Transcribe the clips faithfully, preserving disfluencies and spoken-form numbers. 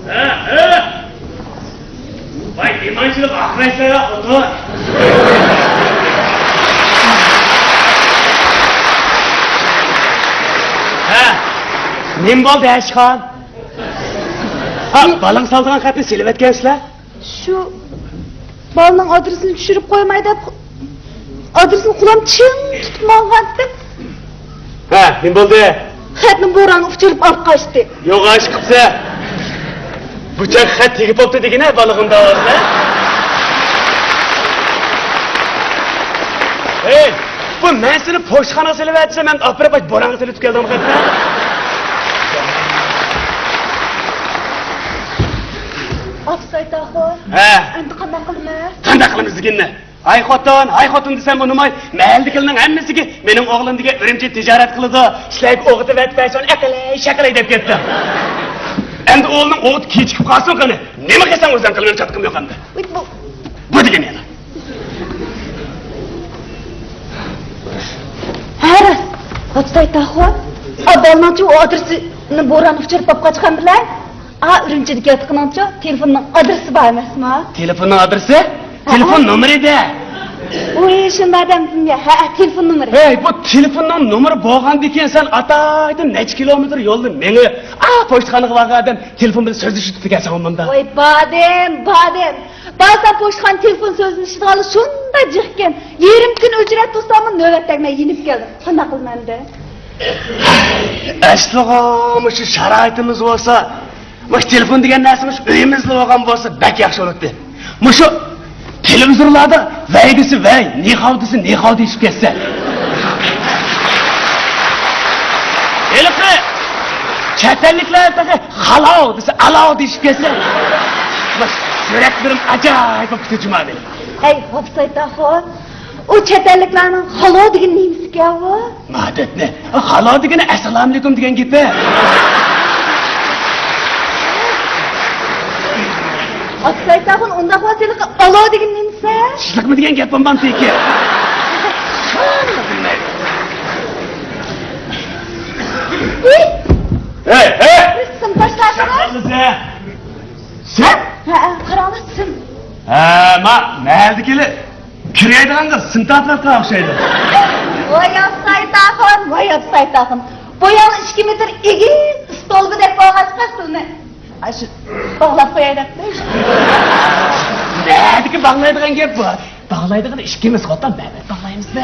ھە، ھە. ۋاي، نېمانچىلىق ئاقمايسىلەر، خوتۇن. ھە، نېمە بولدى، ھەشقان؟ ھا، بالىڭ سالىدىغان خەتنى سېلىۋەتكەنسىلەر؟ شۇ بالىنىڭ ئادرېسىنى چۈشۈرۈپ قويماي دەپ، ئادرېسىنى قولۇم چىڭ تۇتۇپ ماڭغانتىم. ھە، نېمە بولدى؟ خەتنى بوران ئۇچۇرۇپ ئاپ قاچتى. يوغان ئىش قىپسەن. بۇ چاغ خەت تېگىپ بوپتۇ دېگىنە بالىغىم داۋاسىدا. ھەي، بۇ مەن سېنى پوچتىخانىغا سېلىۋەتسەم، مەن ئاپىرىپ بورانغا سېلىۋېتىپ كەلدىم خەتنى. ئاپسايت ئاخۇن. ھە. ئەمدى قانداق قىلىمىز؟ قانداق قىلىمىز دېگىننى؟ ھاي خوتۇن، ھاي خوتۇن دېسەم ئۇنىماي، مەھەللىدىكىلەرنىڭ ھەممىسىگە مېنىڭ ئوغلۇم دېگەن ئۈرۈمچىدە تىجارەت قىلىدۇ، سىلەرگە ئوقىتىۋەتىپ بەرسۇن، ئەقىلەي شەقىلەي دەپ كەتتىم. ئەمدى ئوغلۇمنىڭ ئوقىتى كېچىكىپ قالسۇن قېنى. نېمە قىلساڭ ئۆزۈڭ قىل، مېنىڭ چاتىقىم يوق ئەمدى. ۋىي، بۇ. بۇ دېگەن يەنە. ھە راست. ئاپسايت ئاخۇن. ئا، بالىنىڭچۇ ئۇ ئادرېسىنى بوران ئۇچۇرۇپ ئاپ قاچقان بىلەن. ئا، ئۈرۈمچىدىكى ياتىقىنىڭچۇ تېلېفوننىڭ ئادرېسى بار ئەمەسمۇ؟ تېلېفوننىڭ ئادرېسى؟ ھە. تېلېفون نومۇرى دە. ۋوي، شۇنداق دەمدىم يا. ھە، تېلېفون نومۇرى. ھەي، بۇ تېلېفوننىڭ نومۇرى بولغاندىكىن سەن ئاتايدىن نەچچە كىلومېتىر يولنى مېڭىپ، ئا، پوچتىخانىغا بارغان ئادەم تېلېفون بىلەن سۆزلىشىپ تۇرىدىكەن سەن ئۇ مۇندا. ۋاي، بادەم، بادەم. بارسام پوچتىخانا تېلېفون سۆزلىشىدىغانلار شۇنداق جىقكەن. يېرىم كۈن ئۆچرەت تۇرساممۇ نۆۋەت تەگمەي يېنىپ كەلدىم. قانداق قىلىمەن ئەمدى؟ ئەسلىغۇ مۇشۇ شارائىتىمىز بولسا، مۇشۇ تېلېفون دېگەن نەرسە مۇشۇ ئۆيىمىزدە بولغان بولسا بەك ياخشى بولاتتى. مۇشۇ تېلېۋىزورلاردا ۋەي دېسە ۋەي، نىخاۋ دېسە نىخاۋ دېيىشىپ كەتسە. ھېلىقى چەت ئەللىكلەر تېخى خالاۋ دېسە ئالاۋ دېيىشىپ كەتسە. يۈرەكلىرىم ئاجايىپ بوپتۇ جۇمالى. ھەي، ئاپسايت ئاخۇن، ئۇ چەت ئەللىكلەرنىڭ خالو دېگىنى نېمىسىكەن ئۇ؟ مادەتنى، خالو دېگىنى ئەسسالامۇئەلەيكۇم دېگەن گېپى. ئاپسايت ئاخۇن، ئۇنداق بولسا ھېلىقى ئالو دېگىنى نېمىسى؟ چىشلىقما دېگەن گەپ بولمامتىكى. ھەي، ھەي! سىنىپداشلار. سىم؟ ھە، ھە، قاراڭلار، سىم. ھە، ما، مەھەللىدىكىلەر كىرەيدىغانغا سىم تارتىۋاتقان ئوخشايدۇ. ۋاي ئاپسايت ئاخۇن، ۋاي ئاپسايت ئاخۇن. بوياڭ ئىككى مېتىر ئېگىز ئىستولبىدەك بولغاچقا سىلنى ئاشۇ باغلاپ قوياي دەپتۇ. نەدىكى باغلايدىغان گەپ بۇ؟ باغلايدىغىنى ئىككىمىز خوتۇن، مەبەد باغلايمىز-دە.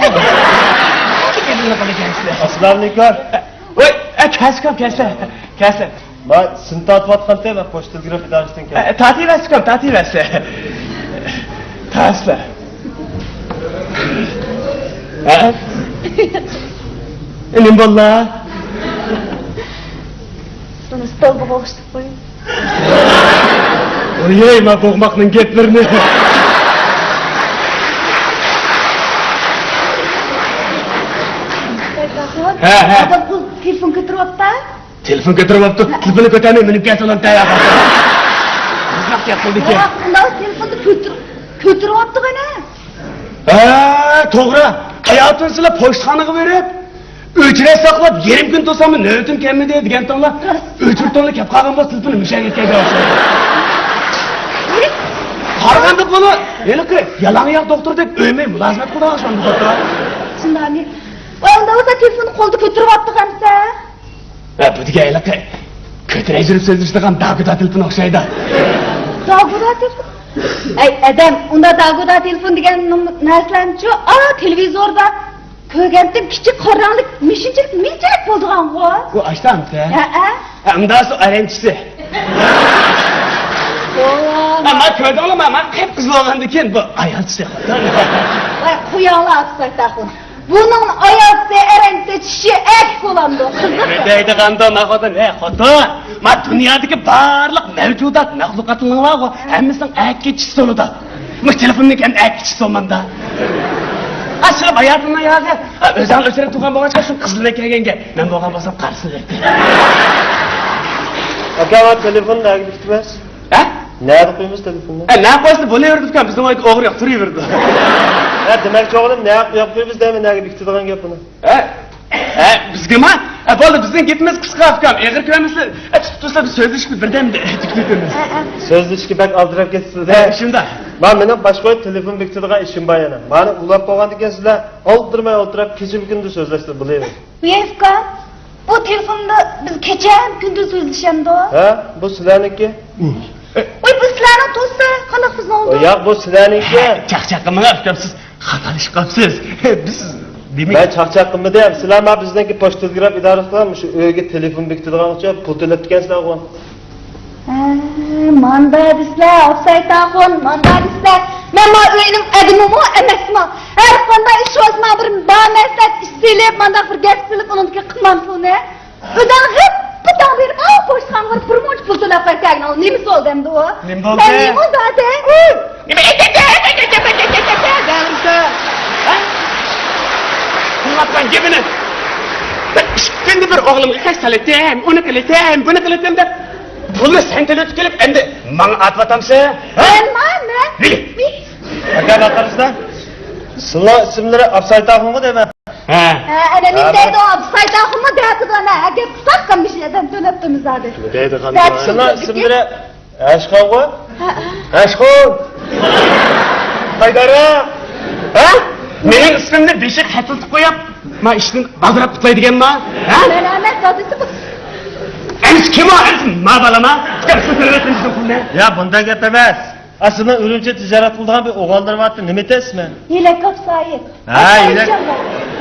ئەسسالامۇئەلەيكۇم. ۋاي، ئە، كەلسە، كەلسە، كەلسە. ما سىم تارتىۋاتقانتى، ما پوچتا تېلېگراف ئىدارىسىدىن كەلدى. ئە، تارتىۋەرسە ئۇكام، تارتىۋەرسە. تارتسىلا. ھە؟ نېمە باللا؟ بۇنى ستولغا بوغۇشتۇق قويۇڭ. ۋوي، ما بوغماقنىڭ گەپلىرىنى. ھە، ھە. ئادام قول تېلېفون كۆتۈرۈۋاپتا. تېلېفون كۆتۈرۈۋاپتۇ، تېلېفوننى كۆتەرمەي مېنىپ كەلسە ئۇلار تەييار. قىزىق گەپ قىلدىكەن. ياق، ئۇنداق تېلېفوننى كۆتۈر-، كۆتۈرۈۋاپتۇ غەنە. ھە، توغرا. قاياتىن سىلەر پوچتىخانىغا بېرىپ، ئۆچرەت ساقلاپ، يېرىم كۈن تۇرساممۇ نۆۋىتىم كەلمىدى دېگەنتىڭلار. ئۆچرىتىڭلار كەپ قالغان بولسا تېلېفوننى مۇشەگە كەلگەن. قارىغاندا بۇلار ھېلىقى يالاڭ ئاياق دوختۇردەك ئۆيمەي مۇلازىمەت قىلىدىغان ئوخشامدۇ خوتۇن. شۇنداقمۇ؟ ۋاي، ئۇنداق بولسا تېلېفوننى قولدا كۆتۈرۈۋاپتۇ غەمسە. ھە، بۇ دېگەن ھېلىقى كۆتۈرەي يۈرۈپ سۆزلىشىدىغان داگۇدا تېلېفون ئوخشايدۇ. داگۇدا تېلېفون؟ ئەي ئادەم، ئۇنداق داگۇدا تېلېفون دېگەن نوم-، نەرسىلەرنىچۇ، ئا، تېلېۋىزوردا كۆرگەنتىم، كىچىك قارا رەڭلىك مىشىنچىلىك مىنچىلىك بولىدىغانغۇ. ئۇ ئاشتامتى؟ ھەئە. ھە، ئۇنداقسا ئەرەنچىسى. ھە، ما كۆردۈڭلارمۇ، ما قىپقىزىل بولغاندىن كېيىن بۇ ئايالچىسى. ۋاي، قوياڭلار ئاپسايت ئاخۇن. بۇنىڭ ئايالچىسى، ئەرەنچىسى، چىشى ئەك بولامدۇ، قىزىق. نېمە دەيدىغاندۇ ما خوتۇن؟ ھە، خوتۇن، ما دۇنيادىكى بارلىق مەۋجۇدات، مەخلۇقاتلىرىڭلارغۇ، ھەممىسىنىڭ ئەكى چىشى بولىدۇ. ما تېلېفوننىڭكى ھەم ئەكى چىشى بولمامدا. ئاشۇ ھاياتىمنىڭ ياغى، ئۆزۈڭ ئۆچرەت تۇرغان بولغاچقا شۇ قىزىلنى كەلگەن گەپ. مەن بولغان بولسام قارىسىنى ئېيتتىم. ئاكا، ما تېلېفوننى نەگە بېكىتىمىز؟ ھە؟ نەدە قويىمىز تېلېفوننى؟ ئە، نە قويسا بولۇۋېرىدۇ ئۇكام، بىزنىڭ ئۆيدە ئوغرى يوق، تۇرۇۋېرىدۇ. ھە، دېمەكچى ئوغلۇم، نەگە قويۇپ قويىمىز دەيمەن، نەگە بېكىتىدىغان گەپ بۇنى. ھە؟ ھە، بىزگىما؟ ھە، بولدى، بىزنىڭ گېپىمىز قىسقا، ئۇكام، ئېغىر كۆرمىسىز. ھە، تۇتۇپ تۇرسا، بىز سۆزلىشىپ بىردەمدە تۈگىتىمىز. ھە، ھە. سۆزلىشىشكە بەك ئالدىراپ كەتسىز-دە. ھە، شۇنداق. ما مېنىڭ باشقا تېلېفون بېكىتىدىغان ئىشىم بار يەنە. مانا ئۇلاپ بولغاندىن كېيىن سىلەر ئالدىرىماي ئولتۇرۇپ كېچىمۇ كۈندۈز سۆزلەشسىلەر، بولىدۇ. ۋەي ئۇكام، بۇ تېلېفوندا بىز كېچە ھەم كۈندۈز سۆزلىشەمدۇ؟ ھە، بۇ سىلەرنىڭكى. ۋەي، بۇ سىلەرنىڭ دوستى، قانداق بىزنىڭ ئۇ؟ ياق، بۇ سىلەرنىڭكى. چاقچاق قىلماڭ ئۇكام، سىز خاتالىشىپ قاپسىز. بىز نېمە؟ مەن چاقچاق قىلمىدىم. سىلەر ما بىزنىڭكى پوچتا تېلېگراف ئىدارىسىغا مۇشۇ ئۆيگە تېلېفون بېكىتىدىغانغىچە پۇل تۆلەپتىكەنسىلەرغۇ. ھە، ماندا دېسىلە، ئاپسايتاخۇن، ماندا دېسىلە. مەن ما ئۆينىڭ ئادىمىمۇ ئەمەسما. ھەر قانداق ئىش بولسا، ما بىر بامەسلەت ئىش سېلىپ، مانداق بىر گەپ سېلىپ، ئۇنىڭدىكى قىلمامسىلنى. ئۆزۈڭ ھەپپىداڭ بېرىپ، ئاۋۇ پوچتىخانىغا بارىپ، بىر مۇنچە پۇل تۆلەپ بەركەگىن، ئۇ نېمە بولدى ئەمدى ئۇ؟ نېمە بولدى؟ سەن نېمە دەدىڭ؟ نېمە ئەكەتە، ئەكەتە، ئەكەتە، ئەكەتە دەۋېرىمسەن؟ ھە؟ قىلىۋاتقان گېپىنى بىر ئىككى كۈندە بىر ئوغلۇمغا خەج سالىتىم، ئۇنى قىلىتىم، بۇنى قىلىتىم دەپ، پۇلنى سەن تۆلىتىپ كېلىپ، ئەمدى ماڭا ئارتىۋاتامسەن؟ ھە؟ مەن ما، مەن؟ نېگە؟ ئاكا، قارىسىلا، سىلەر ئىسىملىرى ئاپسايتاخۇنغۇ دەيمەن. ھە. ھە، ئەنە نېمە دەيدۇ، ئاپسايتاخۇنمۇ دەپتۇ، ئەنە، ئەگەر قىساق قىلمىش ئادەم تۆلەپتىمىز ھازىر. نېمە دەيدىغان؟ سىلەر ئىسىملىرى ھەشقانغۇ؟ ھە، ھە. ھەشقان! ھايدارا! ھە؟ مېنىڭ ئىسمىمنى بېشىغا خەتلىتىپ قويۇپ، ما ئىشتىن ئازراق قۇتلايدىغانما؟ ھە؟ مەن ئەمەس، دادىسى بۇ. ئەمىسە كىم ئۇ؟ ئەمىسە ما بالىما؟ يا، بۇنداق گەپ ئەمەس. ئا، سىلەرنىڭ ئۈرۈمچىدە تىجارەت قىلىدىغان بىر ئوغۇللىرى بارتى، نېمە ئىدى ئىسمى؟ يېلەك ئاپسايىت. ھە، يېلەك.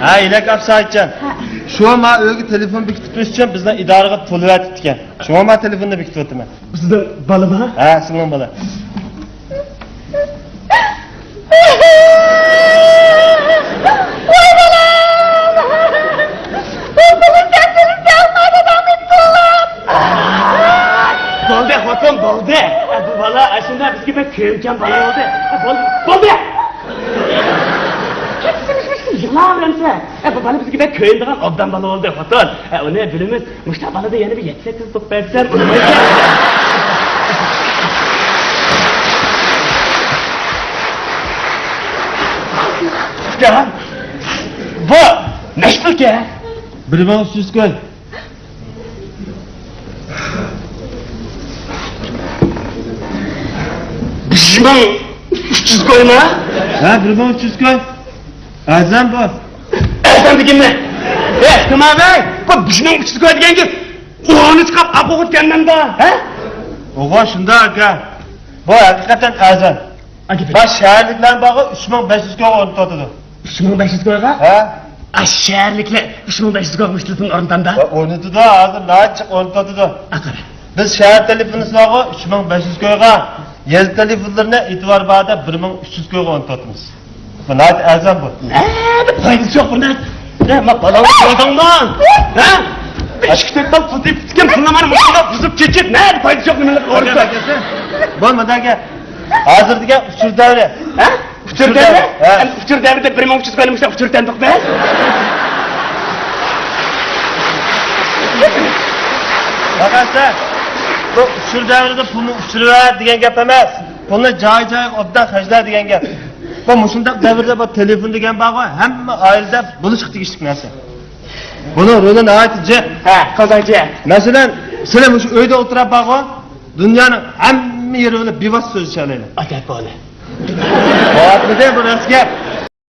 ھە، يېلەك ئاپسايىتجان. ھە. شۇ ما ئۆيگە تېلېفون بېكىتىپ بېرىش ئۈچۈن بىزنىڭ ئىدارىگە پۇل ئەۋەتىپتىكەن. شۇڭا ما تېلېفوننى بېكىتىۋاتىمەن. بىزنىڭ بالىما؟ ھە، سىلىنىڭ بالا. ۋاي بالام! بۇ پۇلنى سەن تۆلىسەڭ، مانا دادامنى پۇللاپ! بولدى، خوتۇن، بولدى. ئە، بۇ بالا ئاشۇنداق بىزگە بەك كۆيۈمچان بالا بولدى. ئە، بولدى، بولدى. يىغلاۋېرەمسەن. ئە، بۇ بالا بىزگە بەك كۆيۈنىدىغان ئوبدان بالا بولدى، خوتۇن. ئە، ئۇنى بىلىمىز. مۇشۇنداق بالىدا يەنە بىر يەتتە سەككىز توپ بەرسەم، ئۇنىمايدىكەن. ئۇكام، بۇ نەچچە پۇلكەن؟ بىر مىڭ ئۈچ يۈز كوي. بىر مىڭ ئۈچ يۈز كويما؟ ھە، بىر مىڭ ئۈچ يۈز كوي. ئەرزان بۇ. ئەرزان دېگىنى. ئەي، ئۇكام ئەي، بۇ بىر مىڭ ئۈچ يۈز كوي دېگەنگە ئورنى چىقاپ ئاق ئوغۇت كەلمەمدۇ، ھە؟ ئوغۇ، شۇنداق ئاكا. بۇ ھەقىقەتەن ئەرزان. ئاكا، بۇ شەھەرلىكلەر بارغۇ، ئۈچ مىڭ بەش يۈز كويغا ئورنىتىۋاتىدۇ. ئۈچ مىڭ بەش يۈز كويغا؟ ھە. ئا، شەھەرلىكلەر ئۈچ مىڭ بەش يۈز كويغا مۇشۇ تېلېفون ئورنىتامدۇ؟ ھە، ئورنىتىدۇ، ھازىر ناھايىتى جىق ئورنىتىۋاتىدۇ. ئا، قارا. بىز شەھەر تېلېفونى سىلەرغۇ ئۈچ مىڭ بەش يۈز كويغا، يېزا تېلېفونلىرىنى ئېتىبار بار دەپ بىر مىڭ ئۈچ يۈز كويغا ئورنىتىۋاتىمىز. بۇ ناھايىتى ئەرزان بۇ. نەدە پايدىسى يوق بۇ نەرسە؟ ما بالاڭنى كۆردۈڭمۇ؟ ھە؟ بىر ئىككى تۆت تال پۇل تېپىپتىكەن، پۇلنى مانا مۇشۇنداق بۇزۇپ كېتىپ، نەدە پايدىسى يوق نېمىلەرگە ئورنىتىپ. بولمىدى ئاكا. ھازىر دېگەن ئۇچۇر دەۋرى. ھە؟ ئۇچۇر دەۋرى؟ ھە. ئەمدى ئۇچۇر دەۋرىدە بىر مىڭ ئۈچ يۈز كوينى مۇشۇنداق ئۇچۇر تەندۇق بىز. قاقاس، بۇ ئۇچۇر دەۋرىدە پۇلنى ئۇچۇرۇۋەر دېگەن گەپ ئەمەس. پۇلنى جاي-جايىغا ئوبدان خەجلە دېگەن گەپ. بۇ مۇشۇنداق دەۋردە بۇ تېلېفون دېگەن بارغۇ، ھەممە ئائىلىدە بولۇشقا تېگىشلىك نەرسە. بۇنىڭ رولى ناھايىتى جىق. ھە، قانداق جىق؟ مەسىلەن، سىلەر مۇشۇ ئۆيدە ئولتۇراپ بارغۇ، دۇنيانىڭ ھەممە يېرى بىلەن بىۋاسىتە سۆزلىشەلەيلى. ئاجايىپ بولدى. بولاتمىدى بۇ راست گەپ.